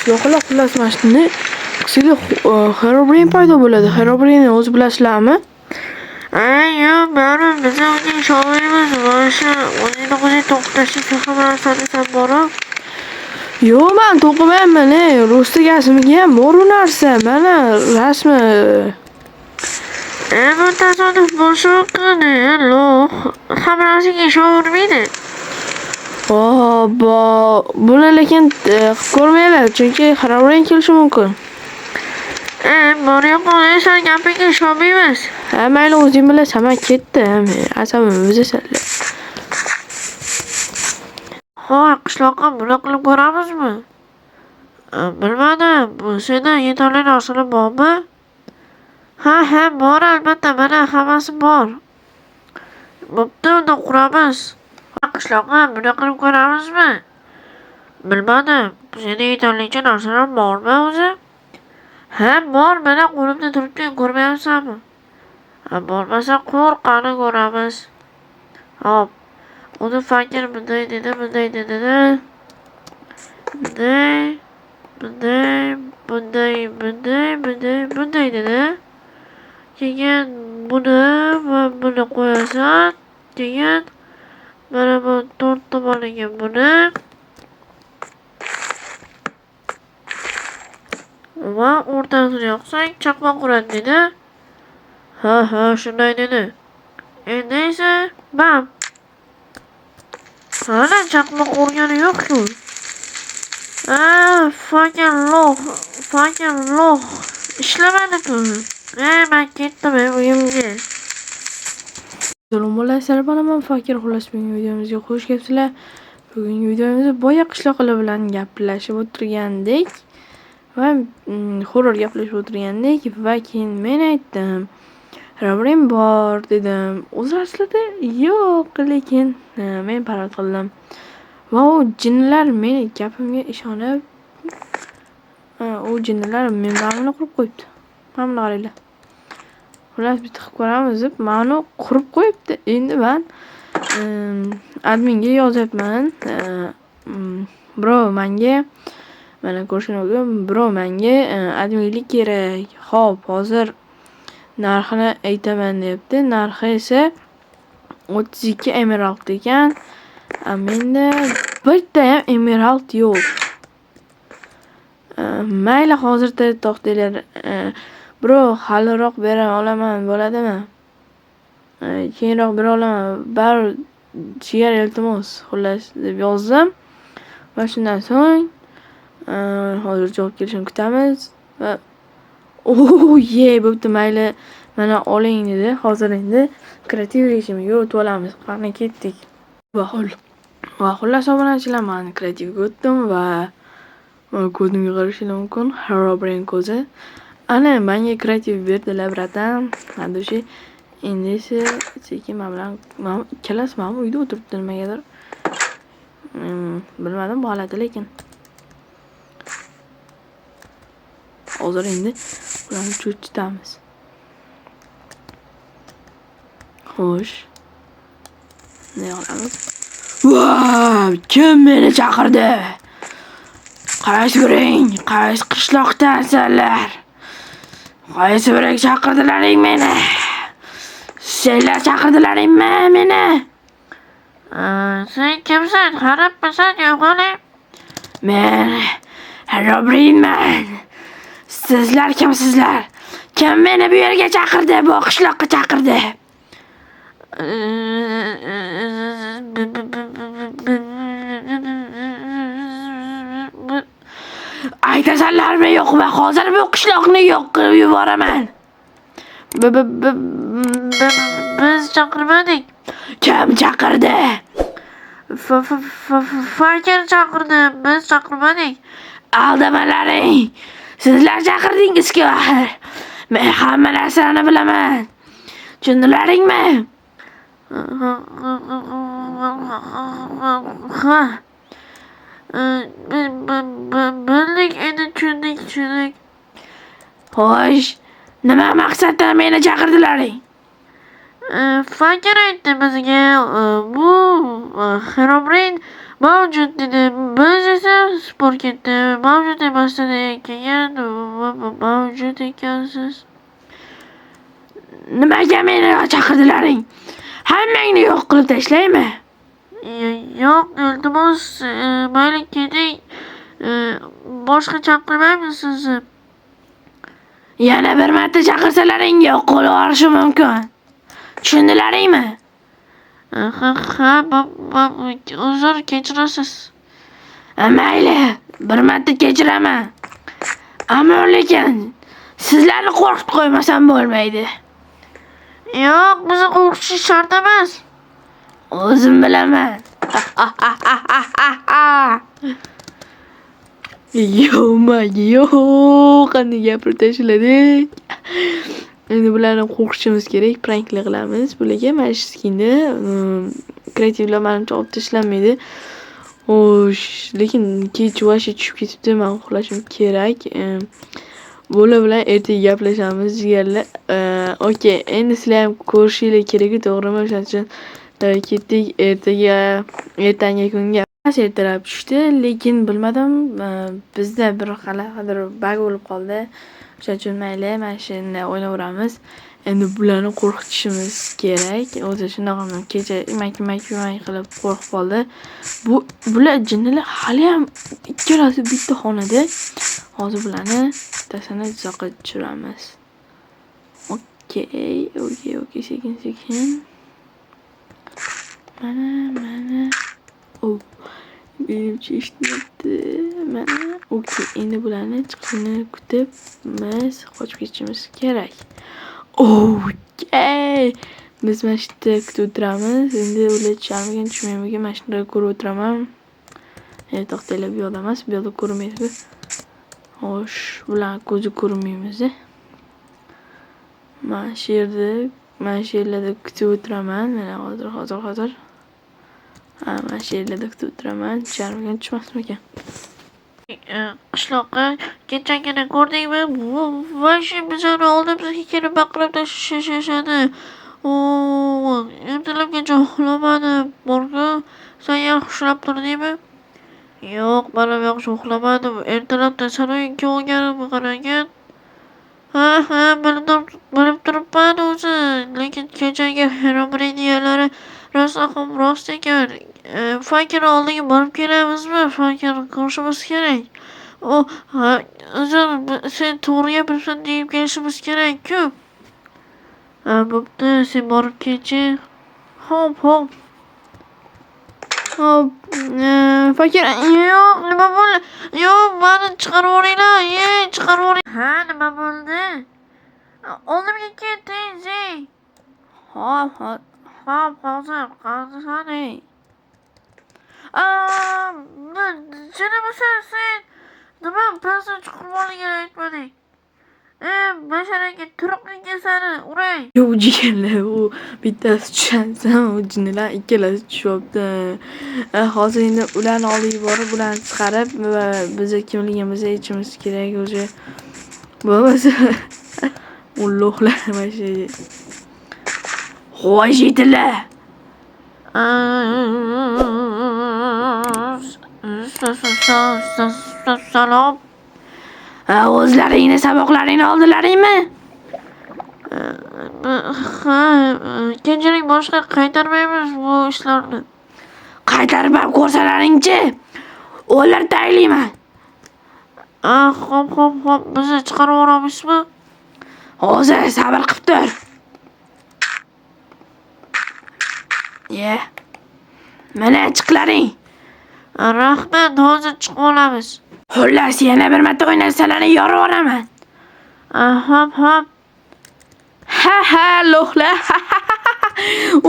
Qishloqlar xullas mana shuni qilsanglar Herobrine paydo bo'ladi. Herobrine o'zi bilasizlarmi? Ay, yo'q, baribir biz unga ishonmaymiz. Mana shu o'zingni o'zing to'xtashni hamma narsani san borib. Yo'q, man to'qimayman, Rus gasimiga ham bor u narsa. Mana rasmi. Bu tasodif bo'lishi mumkin, lo'q. Hamma narsaga ishonavermaydi. Obbo, buni lekin qilib ko'rmanglar, chunki Herobrine kelishi mumkin. Bor yo'q, sen gapingga ishonmaymiz. Ha, mayli o'zing bilasan, man ketdim. Asabimni buzasanlar. Hoy, qishloqqa buni qilib ko'ramizmi? Bilmadim, bu senda yetarli narsalar bormi? Ha, ha, bor albatta, mana hammasi bor. Bo'pti, unda quramiz. Qishloqqa buni qilib ko'ramizmi? Bilmadim, senda yetarlicha narsalar bormi o'zi? Ha, bor, mana qo'limda turibdi, ko'rmayapsanmi? Bormasa qo'r, qani ko'ramiz. Hop. O'zi fakir bunday dedi, bunday dedi. Bunday, bunday, bunday, bunday, bunday, bunday dedi. Keyin buni va buni qo'yasan. Keyin mana bu to'rt tomoniga buni va o'rtasini yoqsang chaqmoq uradi dedi. Ha, ha, shunday dedi. Endi esa bam. Hali chaqmoq urgani yo'q-ku. Fucking lo'q, fucking lo'q. Ishlamadi-ku. Men ketdim uyimga. Assalomu alaykum, man Fakir. Xullas, bugungi videomizga xush kelibsizlar. Bugungi videomizda boya qishloqlar bilan gaplashib o'tirgandik va horror gaplashib o'tirgandik va keyin men aytdim, Herobrine bor dedim. O'zi aslida yo'q, lekin men parod qildim. Va u jinlar meni gapimga ishonib, u jinlar men mana qurib qo'yibdi. Mana buni qaranglar. Xullas bitta qilib ko'ramiz deb mana qurib qo'yibdi. Endi men adminga yozyapman. Bro, menga mana ko'rishing mumkin, bro menga adminlik kerak. Xo'p, hozir narxini aytaman deyapti. Narxi esa 32 emerald ekan. Menda bitta ham emerald yo'q. Mayli, hozirda to'xtanglar. Bro, haliroq bera olaman, bo'ladimi? Keyinroq bera olaman. Baribir jigar iltimos, xullas deb yozdim. Va shundan so'ng hozir javob kelishini kutamiz va ye, bo'pti, mayli, mana oling dedi. Hozir endi kreativ rejimiga o'tib olamiz. Qani ketdik. Va xullas obunachilar, men kreativga o'tdim va ko'zimga qarashingiz mumkin. Herobrine ko'zi. Ana menga kreativ berdilar, bratan. Adushi endi esa sekin men bilan mana ikkalasi mana bu uyda o'tiribdi nimagadir. Bilmadim bu g'alati, lekin hozir endi ularni cho'chitamiz. Xo'sh. Ne qilamiz? Vau, kim meni chaqirdi? Qaysi biring? Qaysi qishloqdansanlar? Qaysi biring chaqirdilaring meni? Senlar chaqirdilaringmi meni? Sen kimsan? Harabmisan yo'qoli? Men Herobrineman. Sizlar kimsizlar? Kim meni bu yerga chaqirdi? Bu qishloqqa chaqirdi. Aytasanlarmi yo'qmi? Hozir bu qishloqni yo'q qilib yuboraman. Biz chaqirmadik. Kim chaqirdi? Fakir chaqirdi, biz chaqirmadik. Aldamalaring. Sizlar chaqirdingiz-ku axir. Men hamma narsani bilaman. Tushundilaringmi? Ha. Bildik, endi tushundik, tushundik. Xo'sh, nima maqsadda meni chaqirdilaring? Fakir aytdi bizga, bu Herobrine mavjud dedi. Biz esa spor ketdi. Mavjud emas dedi. Keyin mavjud ekansiz. Nimaga meni chaqirdilaring? Hammangni yo'q qilib tashlaymi? Yo'q, iltimos, mayli keting. Boshqa chaqirmaymiz sizni. Yana bir marta chaqirsalaring yo'q qilib yuborishim mumkin. Tushundilaringmi? Ha, ha, uzr, kechirasiz. Mayli, bir marta kechiraman. Ammo lekin sizlarni qo'rqitib qo'ymasam bo'lmaydi. Yo'q, bizni qo'rqitish shart emas. O'zim bilaman. Yo, qanday gapirib tashladik. Endi bularni qo'rqitishimiz kerak, prankli qilamiz. Bularga mana shu skinni kreativlar manimcha olib tashlanmaydi. Xo'sh, lekin kech вообще tushib ketibdi, men uxlashim kerak. Bular bilan ertaga gaplashamiz, jigarlar. Okey, endi sizlar ham ko'rishinglar kerak-ku, to'g'rimi? O'shaning uchun ketdik ertaga, ertangi kunga. Ertalab tushdi, lekin bilmadim, bizda bir qanaqadir bug bo'lib qoldi. O'shaning uchun mayli, mana shuni o'ynayveramiz. Endi bularni qo'rqitishimiz kerak. O'zi shunaqa kecha imak-imak qilib qo'rqib qoldi. Bular jinnilar hali ham ikkalasi bitta xonada. Hozir bularni bittasini tuzoqqa tushiramiz. Okey, okey, okey, sekin sekin. Mana, mana. Oh, menimcha eshityapti. Mana, okey, endi bularni chiqishini kutib biz qochib ketishimiz kerak. Okey. Biz mana shu yerda kutib o'tiramiz. Endi ular tusharmikan, tushmaymikan, mana shunda ko'rib o'tiraman. To'xtanglar, bu yoqda emas, bu yoqda ko'rinmaydi. Xo'sh, bularni ko'zi ko'rinmaymiz. Mana shu yerda, mana shu yerlarda kutib o'tiraman. Mana hozir, hozir, hozir. Ha, mana shu yerlarda kutib o'tiraman. Tusharmikan, tushmasmikan? Qishloqqa kechagina ko'rdingmi? Вообще bizani oldimizga kelib baqirib tashlashadi. Ertalabgacha uxlamadim. Borku, sen yaxshi uxlab turdingmi? Yo'q, men ham yaxshi uxlamadim. Ertalabda sani uyga olganimga qaragin. Ha, ha, bilib turibman o'zi. Lekin kechagi Herobrine deganlari rosa ham rost ekan. Fakir oldiga borib kelamizmi? Fakir ko'rishimiz kerak. O, ha, uzr, sen to'g'ri gapiribsan deb kelishimiz kerak-ku. Ha, bo'pti, sen borib kelchi. Xo'p, xo'p. Xo'p, Fakir, yo'q, nima bo'ldi? Yo'q, meni chiqarib yuboringlar. Ye, chiqarib yuboring. Ha, nima bo'ldi? Oldimga kel, tez, ey. Xo'p, xo'p. Xo'p, hozir qanasan, ey? Jinimisan sen? Nima pastga chiqib olganini aytmading? Bashar aka, turuqlikka sani uray. Yo'q, jigarlar, u bittasi tushansam, u jinnilar ikkalasi tushyapti. Hozir endi ularni oldiga borib, ularni chiqarib va biza kimligimizni aytishimiz kerak o'zi. Bo'lmasa u lo'qlar mana shu. Xo'sh, yetinglar. Salom. O'zlaringni saboqlaringni oldilaringmi? Ha, keyinchalik boshqa qaytarmaymiz bu ishlarni. Qaytarib ham ko'rsalaringchi, o'ldirib taylayman. Xo'p, xo'p, xo'p, bizni chiqarib yuboramizmi? Hozir sabr qilib tur. Ye. Mana chiqlaring. Rahmat, hozir chiqib olamiz. Xullas, yana bir marta o'ynasalaring yorib yuboraman. Xo'p, xo'p. Ha ha, lo'qlar.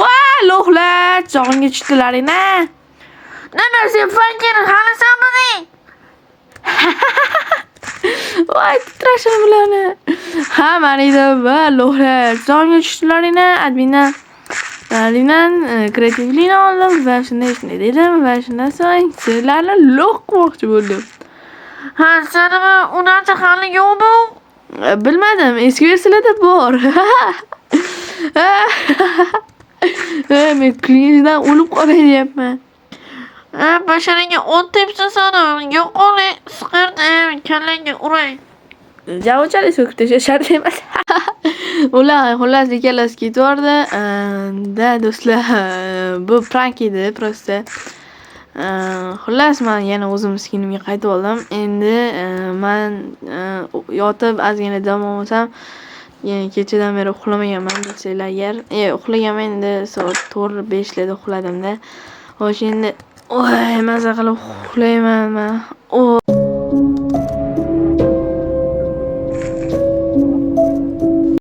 Va, lo'qlar, tuzog'imga tushdilaring-a. Nima sen Fakir, hali sanmiding? Voy, titrashim bularni. Ha, mana va lo'qlar, tuzog'imga tushdilaring-a, admindan. Admindan kreativlikni oldim va shunday shunday dedim va shundan so'ng sizlarni lo'q qilmoqchi bo'ldim. Ha, senimi u narsa hali yo'qmi? Bilmadim, eski versiyalarda bor. Men kulgimdan o'lib qolay deyapman. Ha, basharangga o't tepsin sani. Yo'qol, siqirdim, kallangga uray. Ja unchalik so'kib tashlash shart emas. Ular xullas ikkalasi ketaverdi. Да, do'stlar, bu prank edi просто. Xullas, man yana o'zim skinimga qaytib oldim. Endi man yotib ozgina dam olsam, kechadan beri uxlamaganman, bilsanglar agar. Uxlaganman, endi soat 4-5 larda uxladimda. Xo'sh, endi, voy, maza qilib uxlayman man.